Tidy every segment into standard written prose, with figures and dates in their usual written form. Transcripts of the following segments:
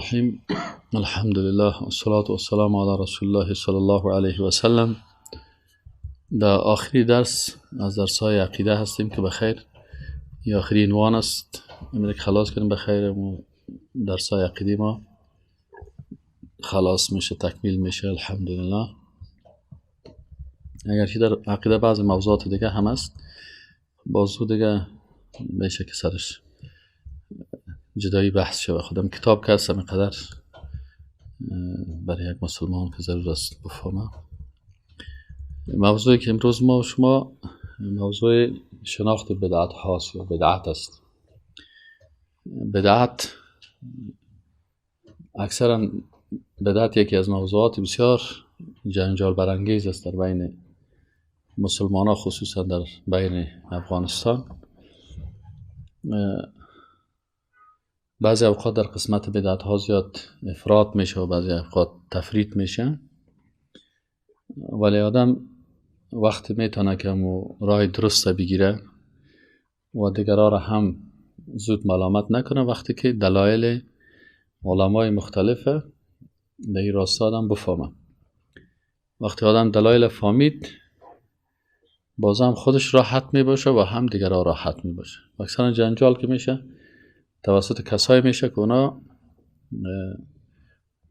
الرحیم. الحمدلله والصلاة والسلام علی رسول الله صلی الله علیه و سلم. در آخری درس از درس های عقیده هستیم که بخیر یا آخری عنوان است. امروز خلاص کنیم بخیر، درس های عقیده ما خلاص میشه، تکمیل میشه الحمدلله. اگرچه در عقیده بعض موضوعات دیگه هم هست، بازو دیگه میشه که سرش جدایی بحث شود. خودم کتاب که هستم اینقدر برای یک مسلمان که ضرور است بفهمه. موضوعی که امروز ما و شما موضوع شناخت بدعت هاست یا بدعت است. بدعت اکثرا بدعت یکی از موضوعات بسیار جنجال برانگیز است در بین مسلمان ها، خصوصا در بین افغانستان. بعضی اوقات در قسمت بدعت ها زیاد افراط میشه و بعضی اوقات تفریط میشه، ولی آدم وقتی میتونه که راه درست بگیره و دیگرها را هم زود ملامت نکنه، وقتی که دلایل علمای مختلف در این راستا آدم بفهمه. وقتی آدم دلایل فهمید، بازم خودش راحت میباشه و هم دیگرها راحت میباشه. اکثرا جنجال که میشه توسط کسایی میشه که اونا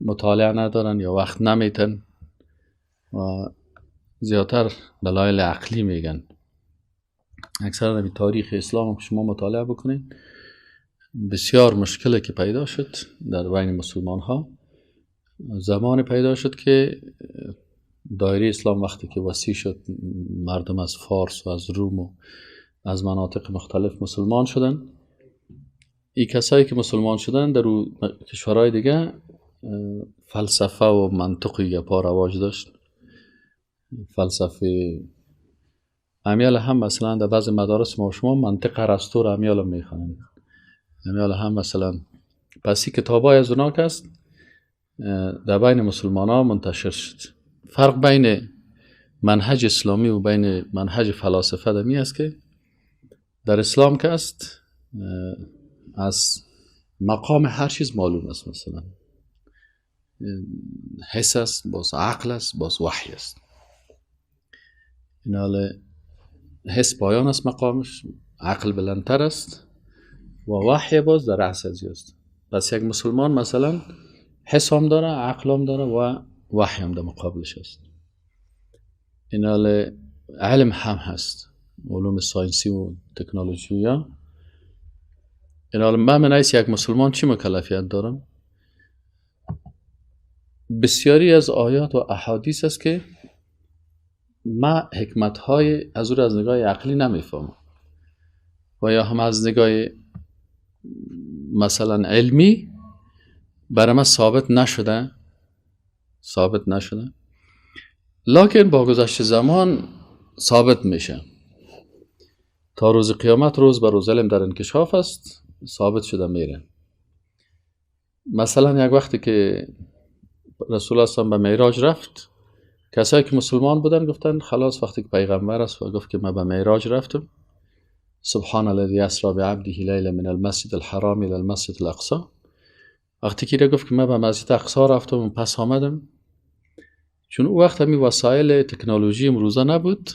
مطالعه ندارن یا وقت نمیتن و زیادتر دلایل عقلی میگن. اکثرا در تاریخ اسلام که شما مطالعه بکنید، بسیار مشکله که پیدا شد در بین مسلمان ها. زمان پیدا شد که دایره اسلام وقتی که وسیع شد، مردم از فارس و از روم و از مناطق مختلف مسلمان شدن. این کسایی که مسلمان شدن در کشورهای دیگه فلسفه و منطق گپا رواج داشت. فلسفه امیال هم مثلا در بعض مدارس ما شما منطق ارسطو را امیال میخوانند. امیال هم مثلا پس این کتابای از اونا که است در بین مسلمان ها منتشر شد. فرق بین منهج اسلامی و بین منهج فلاسفه دمی است که در اسلام که است از مقام هر چیز معلوم است. مثلا حس است، باز عقل است، باز وحی است. این حال حس پایان است مقامش، عقل بلندتر است و وحی باز در رأس از است. پس یک مسلمان مثلا حس هم داره، عقل هم داره و وحی هم در مقابلش است. این حال علم هم هست، علوم ساینسی و تکنولوژی. یا این حال من حیث یک مسلمان چی مکلفیت دارم؟ بسیاری از آیات و احادیث است که ما حکمت های از او از نگاه عقلی نمیفهمم و یا هم از نگاه مثلا علمی برای من ثابت نشده، لکن با گذشت زمان ثابت میشه. تا روز قیامت روز به روز علم در انکشاف است، ثابت شده میره. مثلا یک وقتی که رسول الله صلی الله علیه و آله به معراج رفت، کسایی که مسلمان بودن گفتن خلاص وقتی که پیغمبر است و گفت که من به معراج رفتم، سبحان الذی اسری بعبده لیلا من المسجد الحرام الى المسجد الاقصی. وقتی که گفت که من به مسجد اقصا رفتم و پس آمدم، چون او وقت همی وسایل تکنولوژی امروزه نبود،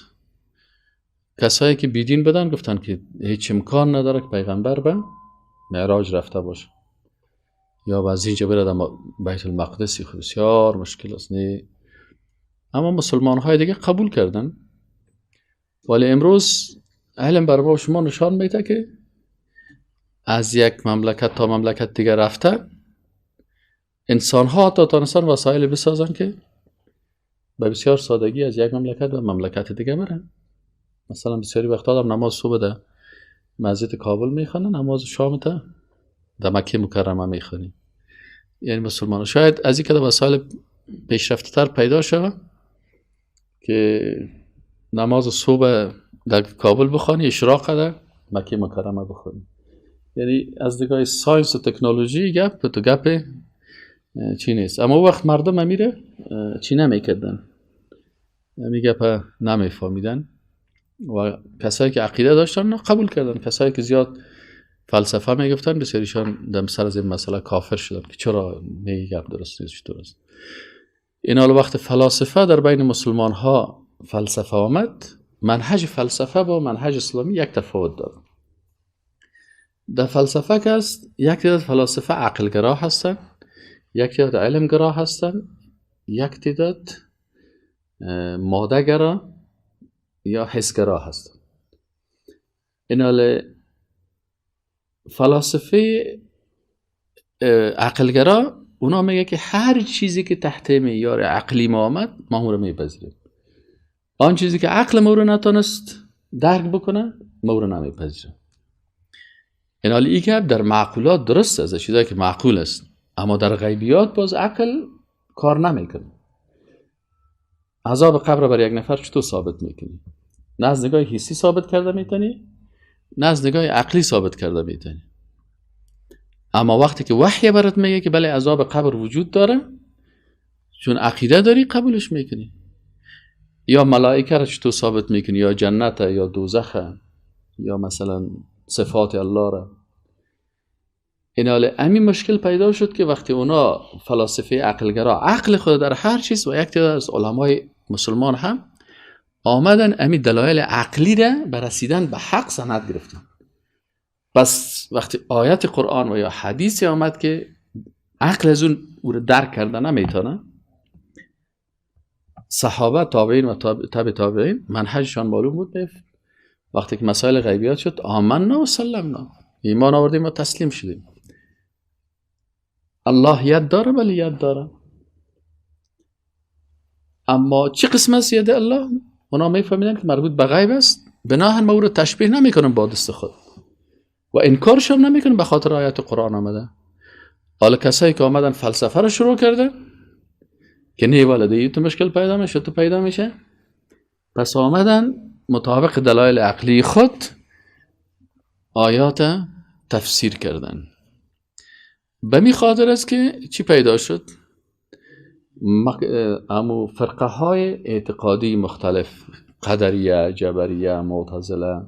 کسایی که بیدین بودن گفتن که هیچ امکان نداره که پیغمبر به معراج رفته باشه یا از اینجا بره در بیت المقدسی، خود بسیار مشکل است. نه، اما مسلمان های دیگه قبول کردن. ولی امروز علم بر ما شما نشان میده که از یک مملکت تا مملکت دیگه رفته، انسان ها تا تانستن وسایل بسازن که به بسیار سادگی از یک مملکت به مملکت دیگه برن. مثلا بسیاری وقت آدم نماز صبح در مسجد کابل میخوانه، نماز شام تا در مکه مکرمه میخوانی. یعنی مسلمان شاید از این که وسایل پیشرفته تر پیدا شود که نماز صبح در کابل بخوانی، اشراق در مکه مکرمه بخوانی. یعنی از نگاه science و تکنولوژی گپ تو گپ چی نیست. اما وقت مردم میره چی نمیکردن، می گپ نمیفهمیدن و کسایی که عقیده داشتن قبول کردن، کسایی که زیاد فلسفه میگفتن، بسیاریشان در سر از این مسئله کافر شدن که چرا نه گپ درست نیست، چطور است. این حال وقت فلاسفه در بین مسلمان ها فلسفه آمد، منهج فلسفه با منهج اسلامی یک تفاوت داره. در فلسفه که است، یک تعداد فلاسفه عقلگرا هستن، یک تعداد علمگرا هستن، یک تعداد ماده‌گرا یا حسگرا هستن. این حال فلاسفه عقلگرا اونا میگه که هر چیزی که تحت معیار عقلی ما آمد ما اون رو میپذیریم، آن چیزی که عقل ما رو نتونست درک بکنه ما رو نمیپذیریم. این حال این که در معقولات درست است، چیزایی که معقول است، اما در غیبیات باز عقل کار نمیکنه. عذاب قبر بر یک نفر چطور ثابت میکنی؟ نه از نگاه حسی ثابت کرده میتونی، نه از نگاه عقلی ثابت کرده میتونی. اما وقتی که وحی برات میگه که بله عذاب قبر وجود داره، چون عقیده داری قبولش میکنی. یا ملائکه را چطور ثابت میکنی، یا جنت یا دوزخ یا مثلا صفات الله را. این حال همین مشکل پیدا شد که وقتی اونا فلاسفه عقلگرا عقل خود در هر چیز و یک تعداد از علمای مسلمان هم آمدن همین دلایل عقلی را به رسیدن به حق سند گرفتن. پس وقتی آیت قرآن و یا حدیثی آمد که عقل از اون او را درک کرده نمیتونه، صحابه تابعین و تابع تابعین منهجشان معلوم بود. وقتی که مسائل غیبیات شد آمنا و سلمنا، ایمان آوردیم و تسلیم شدیم. الله ید داره، ولی ید داره، اما چه قسم است ید الله؟ اونا میفهمیدن که مربوط به غیب است، بناهن ما او رو تشبیه نمیکنن با دست خود و انکارش هم نمیکنن به خاطر آیات قرآن آمده. حالا کسایی که آمدن فلسفه رو شروع کردن که نه والده تو مشکل پیدا میشه، تو پیدا میشه، پس آمدن مطابق دلایل عقلی خود آیات تفسیر کردن. به می خاطر است که چی پیدا شد؟ امو فرقه های اعتقادی مختلف، قدریه، جبریه، معتزله،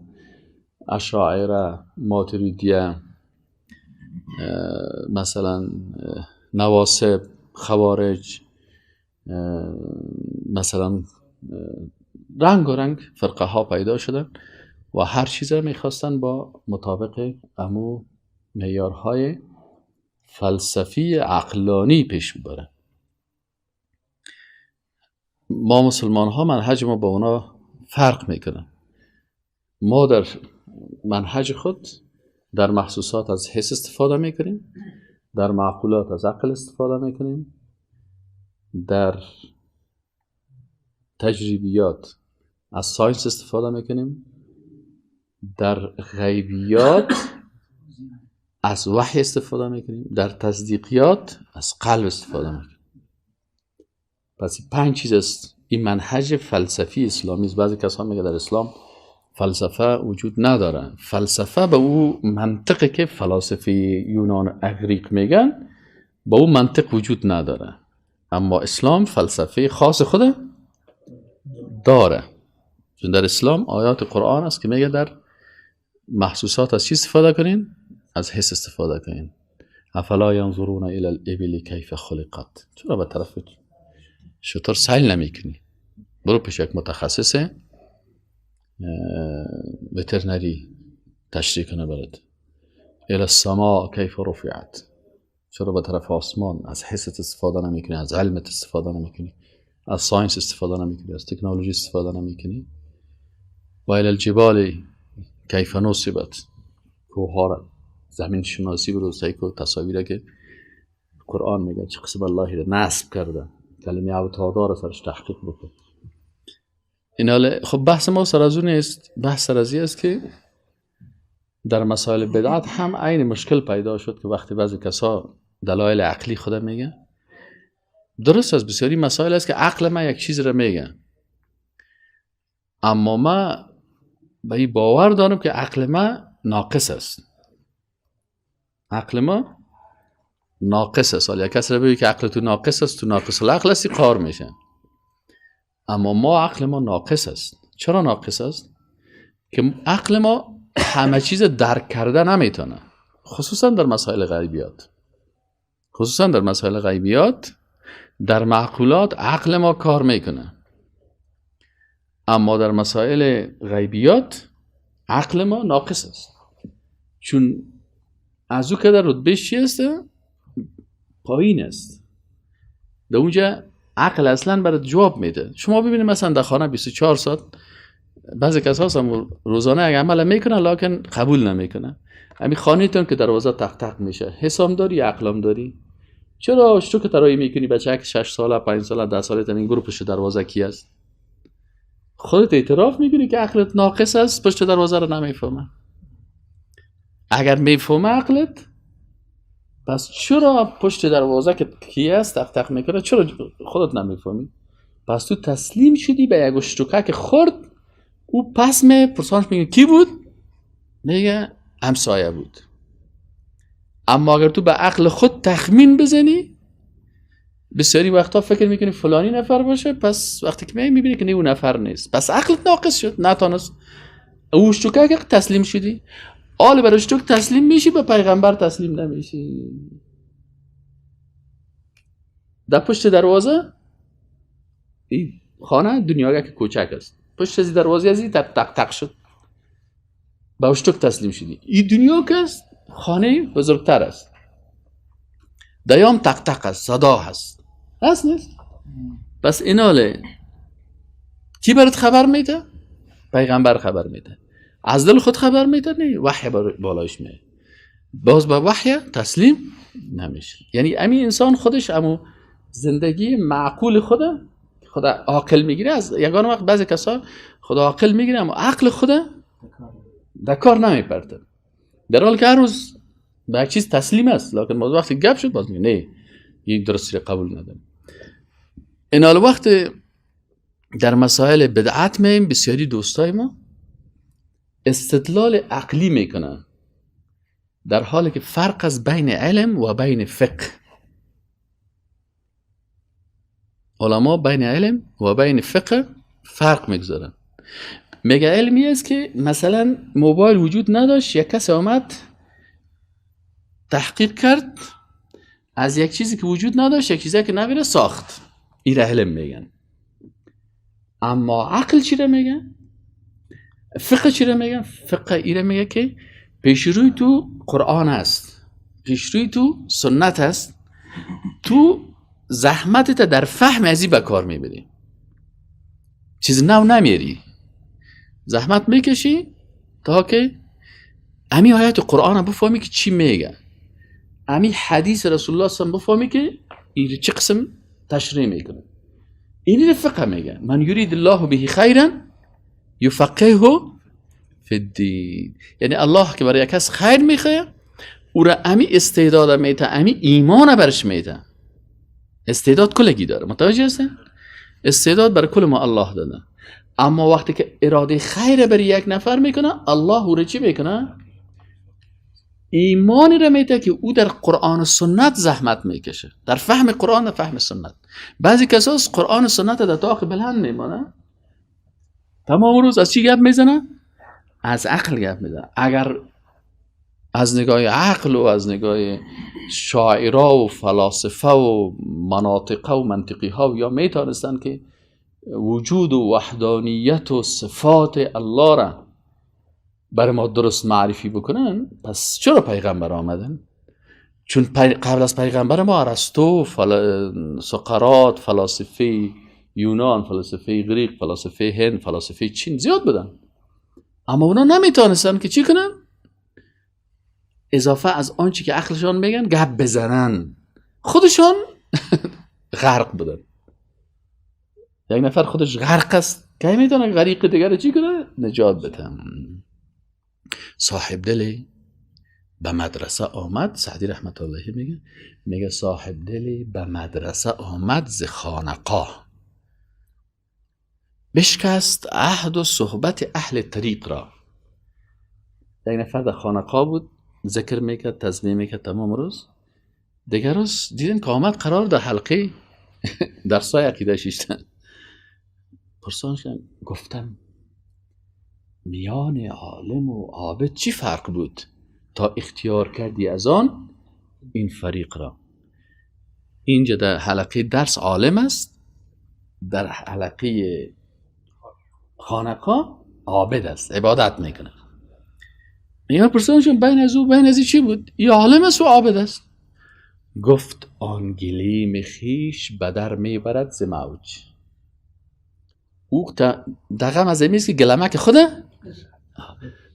اشاعره، ماتریدیه، مثلا نواصب، خوارج، مثلا رنگ و رنگ فرقه ها پیدا شدن و هر چیز را میخواستن با مطابق امو معیارهای فلسفی عقلانی پیش ببرن. ما مسلمان ها منهج ما با اونا فرق میکنه. ما در منهج خود در محسوسات از حس استفاده میکنیم، در معقولات از عقل استفاده میکنیم، در تجربیات از science استفاده میکنیم، در غیبیات از وحی استفاده میکنیم، در تصدیقیات از قلب استفاده میکنیم. پس 5 چیز است. این منهج فلسفی اسلامی است. بعضی کسان میگه در اسلام فلسفه وجود نداره. فلسفه به او منطقی که فلاسفه یونان اغریق میگن با او منطق وجود نداره، اما اسلام فلسفه خاص خود داره. چون در اسلام آیات قرآن است که میگه در محسوسات از چی استفاده کنین؟ از حس استفاده کنین. افلا ینظرون الی الابل کیف خلقت. چرا به طرف شتر سیل نمیکنی؟ برو پیش یک متخصص وترنری تشریح کنه برات. الی السماء کیف رفعت. چرا به طرف آسمان از حست استفاده نمیکنی، از علمت استفاده نمیکنی، از science استفاده نمیکنی، از تکنولوژی استفاده نمیکنی؟ و الی الجبال کیف نصبت. کوه‌ها را زمین شناسی برو سعی کو تصاویره که قرآن میگه چه قسم الله را نصب کرده، کلمه اوتادا را سرش تحقیق بکن. این حاله خب بحث ما سر از اون نیست، بحث سر از این است که در مسائل بدعت هم عین مشکل پیدا شد که وقتی بعضی کسا دلایل عقلی خود میگه، درست از بسیاری مسائل است که عقل ما یک چیز را میگه، اما ما به این باور دارم که عقل ما ناقص است. عقل ما ناقص است. حالا یک کس را بگی که عقل تو ناقص است، تو ناقص العقل هستی، قار میشه. اما ما عقل ما ناقص است. چرا ناقص است؟ که عقل ما همه چیز درک کرده نمیتونه. خصوصا در مسائل غیبیات، خصوصا در مسائل غیبیات، در معقولات عقل ما کار میکنه، اما در مسائل غیبیات عقل ما ناقص است، چون از او که در رتبه چی است؟ پایین است. در اونجا عقل اصلا برات جواب میده. شما ببینید مثلا در خانه 24 ساعت بعضی کسا هم روزانه اگه عمل میکنه لکن قبول نمیکنه. همین خانه تون که دروازه تق تق میشه، حسام داری عقلم داری؟ چرا تو که ترایی میکنی بچه 6 ساله 5 ساله 10 ساله تن این گروه پشت دروازه کی است؟ خودت اعتراف میکنی که عقلت ناقص است، پشت دروازه رو نمیفهمه. اگر میفهمه عقلت، پس چرا پشت دروازه که کی است تق تق میکنه چرا خودت نمیفهمی؟ پس تو تسلیم شدی به یک اشتوکه که خورد، او پس می پرسانش میگه کی بود؟ میگه همسایه بود. اما اگر تو به عقل خود تخمین بزنی، بسیاری وقتا فکر میکنی فلانی نفر باشه، پس وقتی که میبینی که نه اون نفر نیست، پس عقلت ناقص شد، نتانست. او اشتوکه که تسلیم شدی، آل بر اشتوک تسلیم میشی، به پیغمبر تسلیم نمیشی. در پشت دروازه این خانه دنیا که کوچک است، پشت از دروازه از این تق تق تق شد، به اشتوک تسلیم شدی. این دنیا که است خانه بزرگتر است، دیام تق تق است، صدا هست، هست نیست؟ پس ایناله کی برات خبر میده؟ پیغمبر خبر میده. از دل خود خبر میده؟ نه، وحی بالایش میه، باز با وحی تسلیم نمیشه. یعنی امی انسان خودش امو زندگی معقول خوده خدا عاقل میگیره. از یگان وقت بعضی کسا خدا عاقل میگیره اما عقل خود در کار نمیپرده، در حال که هر روز به یک چیز تسلیم است، لکن باز وقتی گپ شد باز میگه نه یک درستی قبول ندارم. این حال وقت در مسائل بدعت میم، بسیاری دوستای ما استدلال عقلی میکنن، در حالی که فرق از بین علم و بین فقه. علما بین علم و بین فقه فرق میگذارن. میگه علمی است که مثلا موبایل وجود نداشت، یک کسی آمد تحقیق کرد از یک چیزی که وجود نداشت، یک چیزی که نبیره ساخت، این علم میگن. اما عقل چی را میگن؟ فقه چی را میگن؟ فقه ایره میگه که پیش روی تو قرآن است، پیش روی تو سنت است، تو زحمتت در فهم ازی به کار میبری، چیز نو نمیری، زحمت میکشی تا که امی آیت قرآن بفهمی که چی میگه، امی حدیث رسول الله صلی الله علیه و بفهمی که این چه قسم تشریح میکنه. اینی فقه میگه من یرید الله به خیرا یفقهه فی الدین. یعنی الله که برای کس خیر میخواه او را امی استعداد میته، امی ایمان برش میته. استعداد کلگی داره، متوجه هستین؟ استعداد برای کل ما الله داده، اما وقتی که اراده خیر برای یک نفر میکنه، الله او را چی میکنه؟ ایمانی را میده که او در قرآن و سنت زحمت میکشه، در فهم قرآن و فهم سنت. بعضی کساس قرآن و سنت در طاق بلند میمانه، تمام روز از چی گپ میزنه؟ از عقل گپ میزنه. اگر از نگاه عقل و از نگاه شاعرها و فلاسفه و مناطقه و منطقی ها یا میتونستن که وجود و وحدانیت و صفات الله را برای ما درست معرفی بکنن، پس چرا پیغمبر آمدن؟ چون قبل از پیغمبر ما ارسطو، سقراط، فلاسفه یونان، فلاسفه غریق، فلاسفه هند، فلاسفه چین زیاد بودن، اما اونا نمیتونستن که چی کنن؟ اضافه از آنچه که عقلشان میگن گپ بزنن، خودشان غرق بودن. یک نفر خودش غرق است که میتونه غریق دیگر چی کنه؟ نجات بده. صاحب دلی به مدرسه آمد، سعدی رحمت الله میگه، میگه صاحب دلی به مدرسه آمد ز خانقاه، بشکست عهد و صحبت اهل طریق را. یک نفر در خانقاه بود، ذکر میکرد، تسبیح میکرد تمام روز. دیگر روز دیدن که آمد قرار در حلقه درسای عقیده شیشتن. پرسان شدن، گفتم میان عالم و عابد چی فرق بود؟ تا اختیار کردی از آن این فریق را. اینجا در حلقه درس عالم است، در حلقه خانقاه عابد است، عبادت میکنه. میگه پرسیدن بین از او بین از چی بود؟ یا عالم است و عابد است. گفت آن گلیم خیش بدر میبرد ز موج. او دقم از امیست که گلمک خوده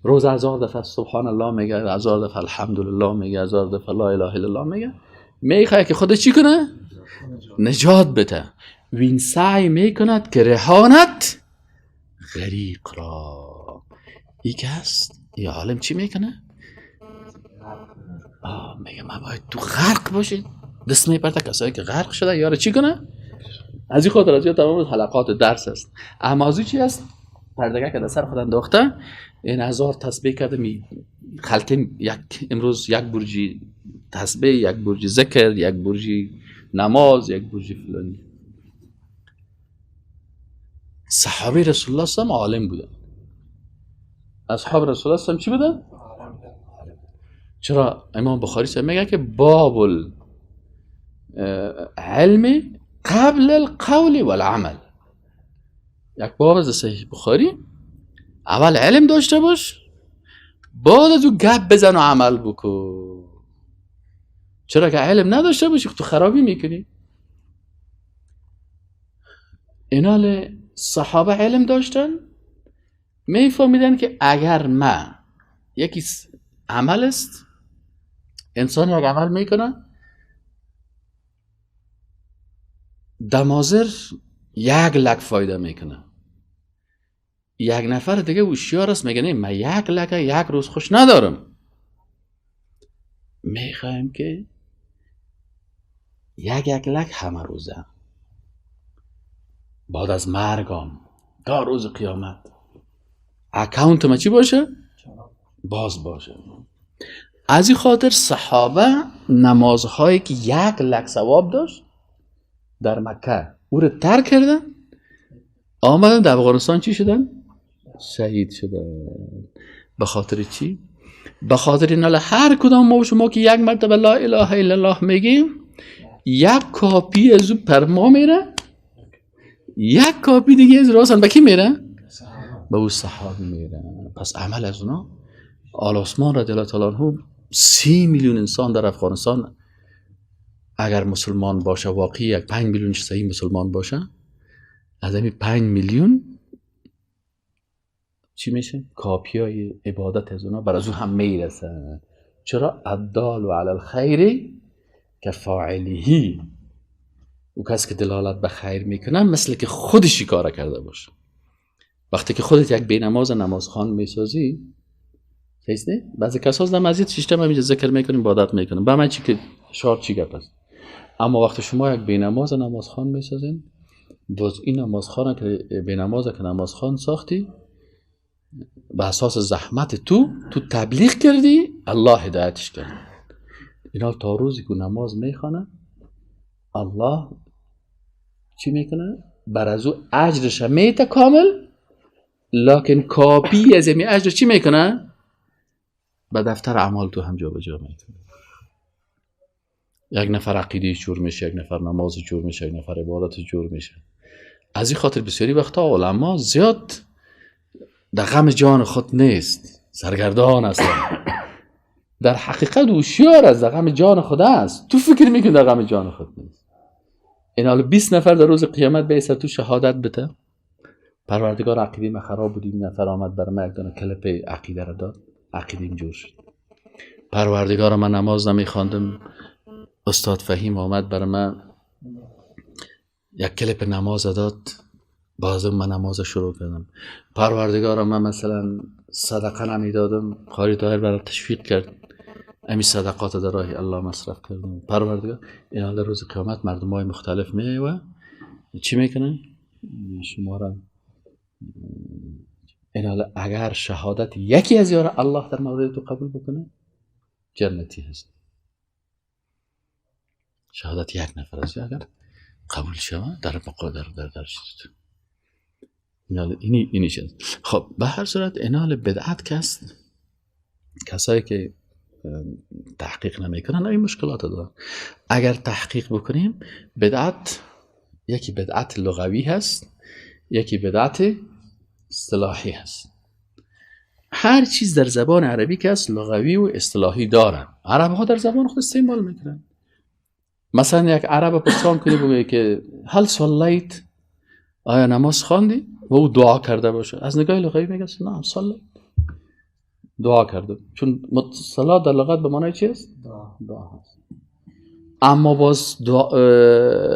روز 1000 دفعه سبحان الله میگه، 1000 دفعه الحمدلله میگه، 1000 دفعه لا اله الا الله میگه، میخواد که خود چی کنه؟ نجات بده. وین سعی میکند که رهانت غریق را. ای که هست ای عالم چی میکنه؟ میگه من باید تو غرق باشید. دست میپرده کسایی که غرق شده یاره چی کنه؟ از این خاطر از این تمام حلقات درس است. اما از چی است؟ پردگه که در سر خود انداخته، این 1000 تسبیح کرده، می خلطه یک امروز یک برجی تسبیح، یک برجی ذکر، یک برجی نماز، یک برجی فلانی. صحابه رسول الله صلی الله علیه و عالم بودن. اصحاب رسول الله صلی الله علیه و چی بودن؟ چرا امام بخاری صاحب میگه که باب العلم قبل القول والعمل. یک باب از صحیح بخاری، اول علم داشته باش، بعد از او گپ بزن و عمل بکن. چرا که علم نداشته باشی تو خرابی میکنی. اینال صحابه علم داشتن، میفهمیدن که اگر ما یکی عمل است، انسان یک عمل میکنه، دمازر 1 لک فایده میکنه. یک نفر دیگه هوشیار است، میگه نه من 1 لک یک روز خوش ندارم، میخوایم که 1 لک همه روزه بعد از مرگم تا روز قیامت account ما چی باشه؟ باز باشه. از این خاطر صحابه نمازهایی که 1 لک ثواب داشت در مکه او رو ترک کردن، آمدن در افغانستان چی شدن؟ شهید شدن. به خاطر چی؟ به خاطر این هر کدام ما و شما که یک مرتبه لا اله الا الله میگیم، یک کاپی از او پر ما میره، یک کاپی دیگه از راسن به کی میره؟ به او صحابی میره. پس عمل از اونا. آل عثمان رضی الله تعالی عنه 30 میلیون انسان در افغانستان اگر مسلمان باشه، واقعی یک 5 میلیون صحیح مسلمان باشه، از همین 5 میلیون چی میشه؟ کاپی های عبادت از اونا بر از او هم میرسه. چرا؟ الدال علی الخیر کفاعله. او کسی که دلالت به خیر میکنه مثل که خودش کار کرده باشه. وقتی که خودت یک بینماز نمازخوان میسازی، صحیح نه؟ بعضی کسا در مسجد سیستم همینجا ذکر میکنیم، عبادت میکنیم، به من چی که شار چی گپ است. اما وقتی شما یک بینماز نمازخوان میسازین، باز این نمازخوان که بینماز که نمازخوان ساختی، به اساس زحمت تو تبلیغ کردی، الله هدایتش کرد. اینا تا روزی که نماز میخوانه، الله چی میکنه؟ بر از او اجرش میته کامل، لکن کاپی از این اجر چی میکنه؟ به دفتر اعمال تو هم جابجا میکنه. یک نفر عقیده جور میشه، یک نفر نماز جور میشه، یک نفر عبادت جور میشه. از این خاطر بسیاری وقتا علما زیاد در غم جان خود نیست، سرگردان هستن. در حقیقت هوشیار است، در غم جان خود است. تو فکر میکنی در غم جان خود نیست. این حالا 20 نفر در روز قیامت به تو شهادت بده، پروردگار عقیده من خراب بود، این نفر آمد برای من یک دانه کلپ عقیده را داد، عقیده این جور شد. پروردگار من نماز نمیخواندم، استاد فهیم آمد برای من یک کلپ نماز داد، باز من نماز شروع کردم. پروردگار من مثلا صدقه نمیدادم، قاری طاهر برای تشویق کرد، امی صدقات در راه الله مصرف کردم. پروردگار این حال روز قیامت مردم های مختلف میای و چی میکنن؟ شما را این حال اگر شهادت یکی از یار الله در مورد تو قبول بکنه، جنتی هست. شهادت یک نفر از اگر قبول شود در مقدر در چیز اینی چیز. خب به هر صورت اینال بدعت کس، کسایی که تحقیق نمیکنن این مشکلات دارن. اگر تحقیق بکنیم بدعت یکی بدعت لغوی هست، یکی بدعت اصطلاحی هست. هر چیز در زبان عربی که هست لغوی و اصطلاحی دارن. عرب ها در زبان خود استعمال میکنن. مثلا یک عرب پرسان کنی بگویی که هل صلیت، آیا نماز خواندی؟ و او دعا کرده باشه، از نگاه لغوی میگه نه صلیت، دعا کرده، چون صلات در لغت به معنای چی است؟ دعا هست. اما باز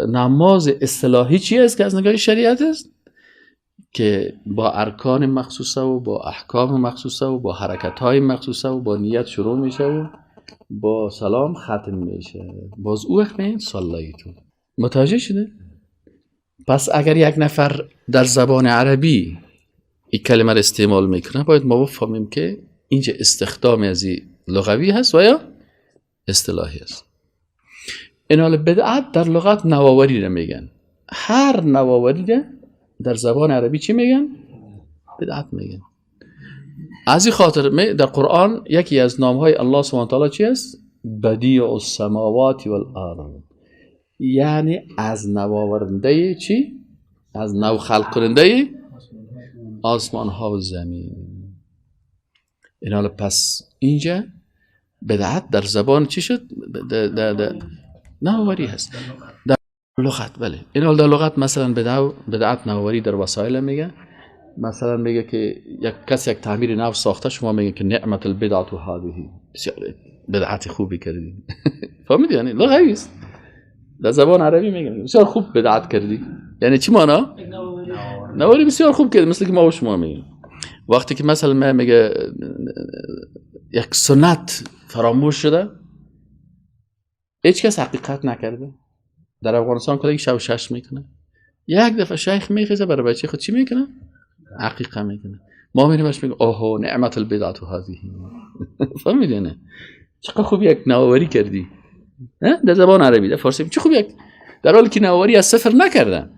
نماز اصطلاحی چی است که از نگاه شریعت است؟ که با ارکان مخصوصه و با احکام مخصوصه و با حرکت های مخصوصه و با نیت شروع میشه و با سلام ختم میشه. باز او وقت میگه صلیتو. متوجه شده؟ پس اگر یک نفر در زبان عربی این کلمه را استعمال میکنه، باید ما بفهمیم که اینجا استخدام از این لغوی هست و یا اصطلاحی هست. این حال بدعت در لغت نوآوری را میگن. هر نوآوری را در زبان عربی چی میگن؟ بدعت میگن. از این خاطر در قرآن یکی از نامهای الله سبحانه و تعالی چی است؟ بدیع السماوات والارض، یعنی از نوآورنده چی؟ از نو خلق کننده آسمان ها و زمین. این حالا پس اینجا بدعت در زبان چی شد؟ نوآوری هست در لغت. بله این حال در لغت مثلا بدعت نوآوری در وسایل میگه. مثلا میگه که یک کس یک تعمیر نو ساخته، شما میگه که نعمت البدعت هذه، بسیار بدعت خوبی کردی. فهمیدی؟ یعنی لغوی است، در زبان عربی میگه بسیار خوب بدعت کردی. یعنی چی معنا؟ نوآوری بسیار خوب کردی، مثل که ما و شما میگیم. وقتی که مثلا ما میگه یک سنت فراموش شده، هیچ کس حقیقت نکرده. در افغانستان کلی شب شش میکنه، یک دفعه شیخ میخیزه برای بچه خود چی میکنه؟ عقیقه میکنه. ما میریم بهش میگیم اوه نعمت البدعت هذه. فهمیدی نه؟ چقدر خوب یک نوآوری کردی در زبان عربی، در فارسی چه خوب یک، در حالی که نوآوری از صفر نکردن.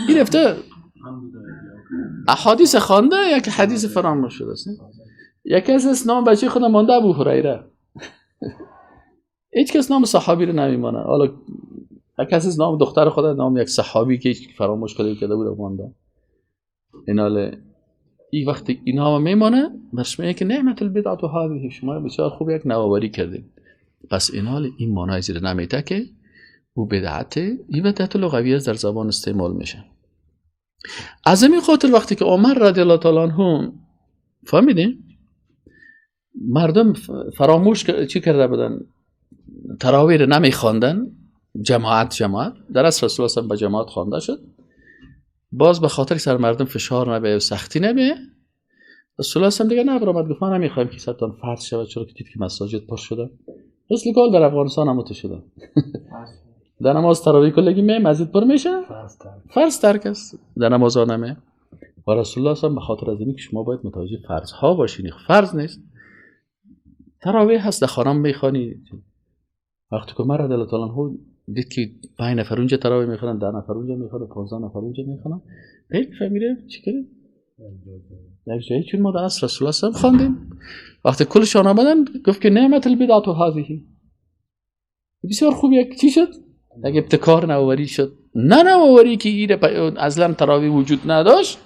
این رفته احادیث خوانده، یک حدیث فراموش شده است. یکی از نام بچه خودم مانده ابو هریره. هیچ کس نام صحابی رو نمیمانه. حالا یک کس نام دختر خود، نام یک صحابی که هیچ فراموش کرده بود مانده. این حالا این وقتی اینها میمانه، برش میگه که نعمت البدعت هذه، شما بسیار خوب یک نوآوری کردید. پس این حال این معنای زیر نمیته که او بدعت، این بدعت لغوی است در زبان استعمال میشه. از همین خاطر وقتی که عمر رضی الله تعالی عنه فهمیدین مردم فراموش چی کرده بودن، تراویح رو نمیخواندن، جماعت در اصل رسول الله به جماعت خوانده شد. باز به خاطر سر مردم فشار نبیه و سختی نبیه، رسول الله دیگه نبرآمد، گفت ما نمیخوایم که سرتان فرض شود، چرا که دید که مساجد پر شده. مثل گل در افغانستان هم تو شده. در نماز تراویح کلگی می مسجد پر میشه، فرض ترک است در نماز ها نمی. و رسول الله به خاطر از اینکه شما باید متوجه فرض ها باشین، فرض نیست، تراویح هست در خانه میخوانی. وقتی که عمر رضی الله تعالی عنه دید که 5 نفر اونجا تراویح میخوانن، 10 نفر اونجا میخوانن، 15 نفر اونجا میخوانن، خیلی فهمیده چی کردیم یک جایی، چون ما در اصل رسول الله خواندیم. وقتی کلشان آمدن گفت که نعمت البدعت هذه، بسیار خوب یک چی شد، یک ابتکار نوآوری شد. نه نوآوری که ایره اصلا تراویح وجود نداشت،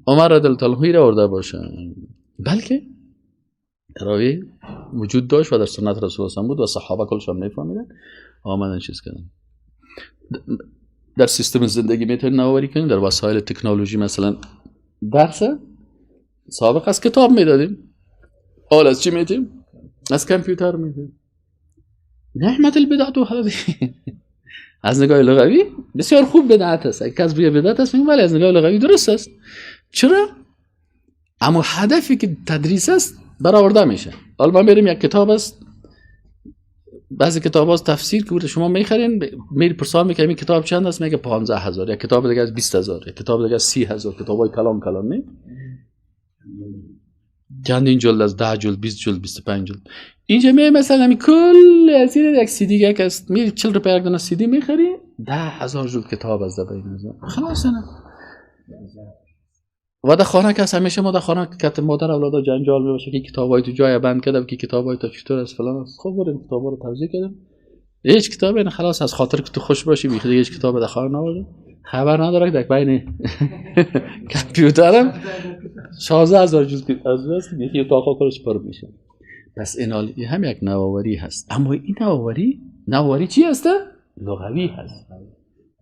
عمر رضی الله تعالی عنه آورده باشه، بلکه تراویح وجود داشت و در سنت رسول الله بود و صحابه کلشان میفهمیدن، آمدن چیز کردن. در سیستم زندگی میتونید نوآوری کنید، در وسایل تکنولوژی مثلا درس سابق از کتاب میدادیم، حالا از چی میدیم؟ از کامپیوتر میدیم. نعمت البدعت هذه. از نگاه لغوی بسیار خوب بدعت است، اگه کس بگه بدعت است میگم ولی از نگاه لغوی درست است. چرا؟ اما هدفی که تدریس است برآورده میشه. حالا ما میریم یک کتاب است، بعضی کتاب هاست تفسیر که شما میخرین، میری پرسان میکنی این کتاب چند است، میگه 15,000، یک کتاب دیگه از 20,000، یک کتاب دیگه از 30,000، کتابای کلام کلام نه چندین جلد از 10 جلد، 20 جلد، 25 جلد. اینجا می مثلا می کل از این یک سی دی که است، می 40 روپیه یک دونه سی دی میخری، 10,000 جلد کتاب از بین از خلاص. نه و در خانه کس همیشه ما در خانه که مادر اولادا جنجال میشه که کتابای تو جای بند کردم که کتابای تا چطور است فلان است. خب بریم کتابا رو توزیع کردم، هیچ کتابی نه، خلاص از خاطر که تو خوش باشی بیخ دیگه هیچ کتاب در خانه نبوده. خبر نداره که در بین کامپیوترم 16000 جز از است یکی اتاق کلش پر میشه. پس این هم یک نوآوری هست، اما این نوآوری چی هست؟ لغوی هست.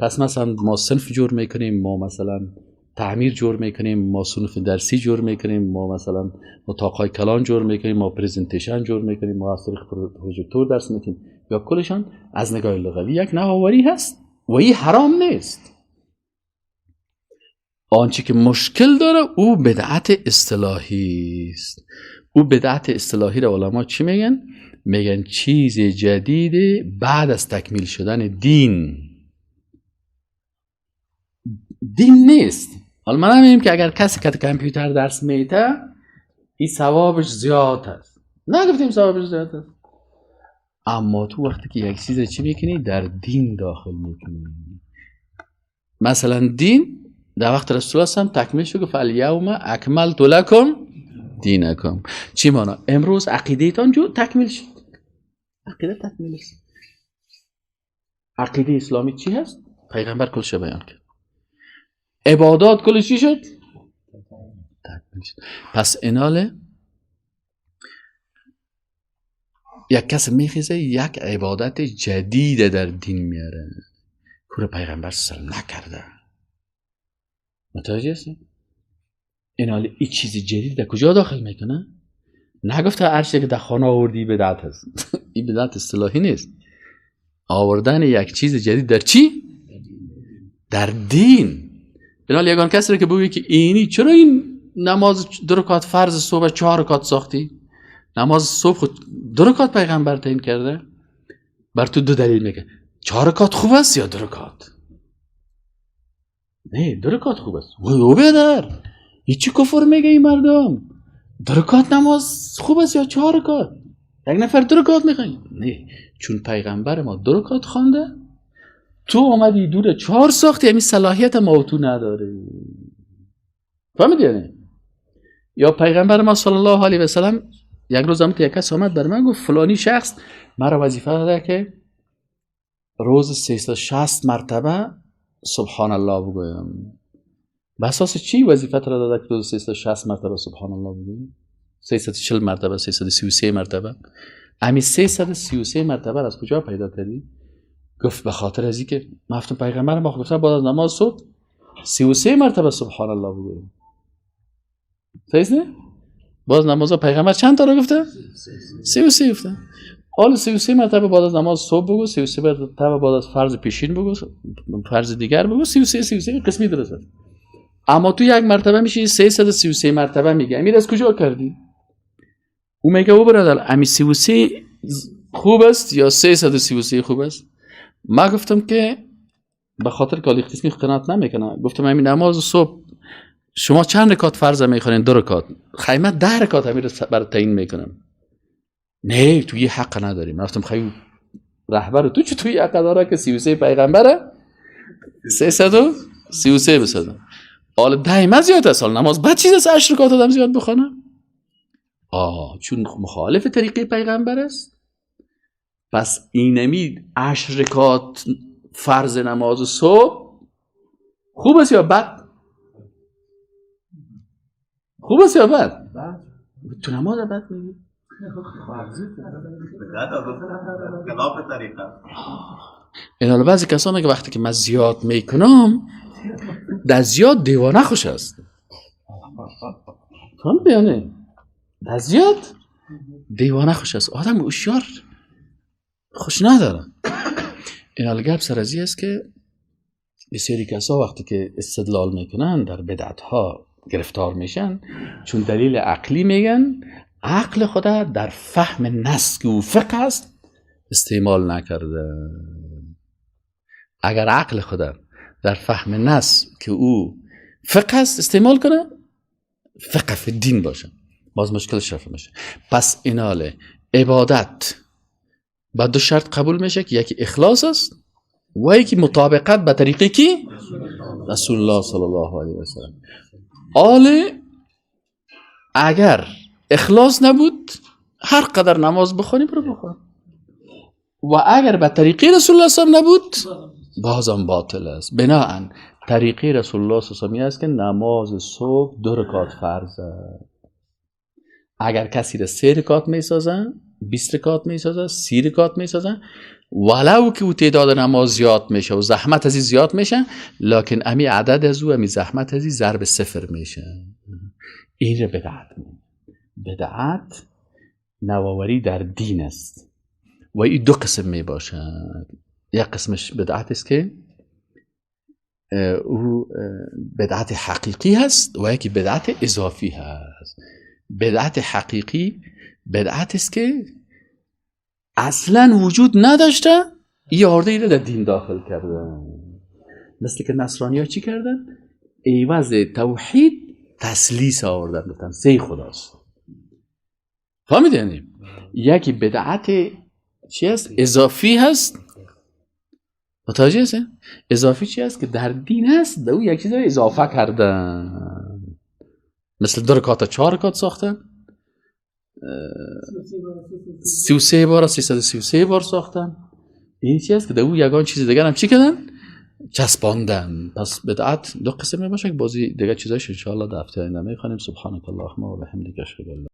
پس مثلا ما صنف جور میکنیم، ما مثلا تعمیر جور میکنیم، ما صنف درسی جور میکنیم، ما مثلا اتاقای کلان جور میکنیم، ما presentation جور میکنیم، ما از طریق پروژکتور درس میتیم، یا کلشان از نگاه لغوی یک نوآوری هست و این حرام نیست. آنچه که مشکل داره او بدعت اصطلاحی است. او بدعت اصطلاحی را علما چی میگن؟ میگن چیز جدید بعد از تکمیل شدن دین. دین نیست. حالا من نمیگم که اگر کسی که کامپیوتر درس میده این ثوابش زیاد است، نگفتیم ثوابش زیاد است، اما تو وقتی که یک چیز چی میکنی در دین داخل میکنی. مثلا دین در وقت رسول الله هم تکمیل شد که فالیوم اکملت لکم دینکم. چی مانا؟ امروز عقیده تان جو تکمیل شد. عقیده تکمیل است. عقیده اسلامی چی هست؟ پیغمبر کلش بیان کرد. عبادات کلش چی شد؟ تکمیل شد. پس ایناله یک کس میخیزه یک عبادت جدید در دین میاره که پیغمبر صلی نکرده. متوجه هستی؟ ایناله این چیز جدید در کجا داخل میکنه؟ نگفته هر چیزی که در خانه آوردی بدعت هست. این بدعت اصطلاحی نیست. آوردن یک چیز جدید در چی؟ در دین. ایناله یگان کسی رو که بگویی که اینی چرا این نماز 2 رکعت فرض صبح 4 رکعت ساختی؟ نماز صبح 2 رکعت پیغمبر تعیین کرده، بر تو 2 دلیل میگه. 4 رکعت خوب است یا 2 رکعت؟ نه 2 رکعت خوب است. وای بیادر هیچی کفر میگه این مردم. 2 رکعت نماز خوب است یا 4 رکعت؟ یک نفر 2 رکعت میخواد. نه، چون پیغمبر ما 2 رکعت خوانده، تو آمدی دور 4 ساختی، همین صلاحیت ما تو نداره. فهمیدی نه؟ یا پیغمبر ما صلی الله علیه و سلم یک روز هم یک کس آمد بر من گفت فلانی شخص مرا وظیفه داده که روز 360 مرتبه سبحان الله بگویم. به اساس چی وظیفه را داده که روز 360 مرتبه سبحان الله بگویم؟ 340 مرتبه، 333 مرتبه. امی 333 مرتبه از کجا پیدا کردی؟ گفت به خاطر از اینکه مفتون پیغمبر ما گفته بعد از نماز صبح 33 مرتبه سبحان الله بگویم. صحیح نه؟ باز نماز پیغمبر چند تا رو گفته؟ 33 گفته. حالا 33 مرتبه بعد از نماز صبح بگو، 33 مرتبه بعد از فرض پیشین بگو، فرض دیگر بگو، 33 قسمی درست است. اما تو یک مرتبه میشه 333 مرتبه میگه. امیر از کجا کردی؟ او میگه او برادر امی 33 خوب است یا 333 خوب است؟ ما گفتم که به خاطر که علی قسمی قناعت نمیکنه، گفتم همین نماز صبح شما چند رکعت فرض میخوانین؟ 2 رکعت. خیمه 10 رکعت امیر برای تعیین میکنم. نه تو یه حق نداریم. گفتم خیلی رهبر تو چه توی حق داره که 33 پیغمبره 333 بسازم. حالا 10 من زیاد است. حالا نماز بعد چیز است 8 رکعت آدم زیاد بخونه؟ چون مخالف طریقه پیغمبر است. پس اینمی 8 رکعت فرض نماز صبح خوب است یا بد؟ خوب است یا بد؟ تو نماز بد میگی؟ این حالا بعضی کسا میگه وقتی که من زیاد میکنم در زیاد دیوانه خوش است. فهمیدی یعنی؟ در زیاد دیوانه خوش است، آدم هوشیار خوش نداره. این حالا گپ سر از این است که بسیاری کسا وقتی که استدلال میکنن در بدعت ها گرفتار میشن، چون دلیل عقلی میگن، عقل خدا در فهم نص که او فقه است استعمال نکرده. اگر عقل خدا در فهم نص که او فقه است استعمال کنه، فقه فی دین باشه، باز مشکل رفع میشه. پس ایناله عبادت با 2 شرط قبول میشه که یکی اخلاص است و یکی مطابقت به طریقه کی؟ رسول الله صلی الله علیه و سلم. آله اگر اخلاص نبود هر قدر نماز بخونی برو بخون، و اگر به طریقه رسول الله صلی الله علیه و نبود بازم باطل است. بناهن طریقه رسول الله صلی الله علیه و است که نماز صبح 2 رکعت فرض است. اگر کسی را 3 رکعت میسازن، 20 رکعت میسازن، 30 رکعت میسازن، ولو که او تعداد نماز زیاد میشه و زحمت ازی زیاد میشه، لکن امی عدد از او، امی زحمت ازی ضرب 0 میشه. این را بدعت میگن. بدعت نوآوری در دین است و این 2 قسم می باشد. یک قسمش بدعت است که او بدعت حقیقی هست و یکی بدعت اضافی هست. بدعت حقیقی بدعت است که اصلا وجود نداشته، این آورده ایره در دین داخل کرده. مثل که نصرانی ها چی کردن؟ عوض توحید تثلیث آوردن، گفتن 3 خداست. فهمیدی؟ یعنی یکی بدعت چی هست؟ اضافی هست. متوجه هست؟ اضافی چی هست؟ که در دین هست، در او یک چیز اضافه کردن، مثل 2 رکعت 4 رکعت ساختن، 33 بار 333 بار ساختن. این چی هست که در او یگان چیز دیگر هم چی کردن؟ چسباندن. پس بدعت 2 قسم می باشه که بازی دیگه چیزایش ان شاء الله در هفته آینده میخوانیم. سبحانك اللهم و بحمدک اشهد ان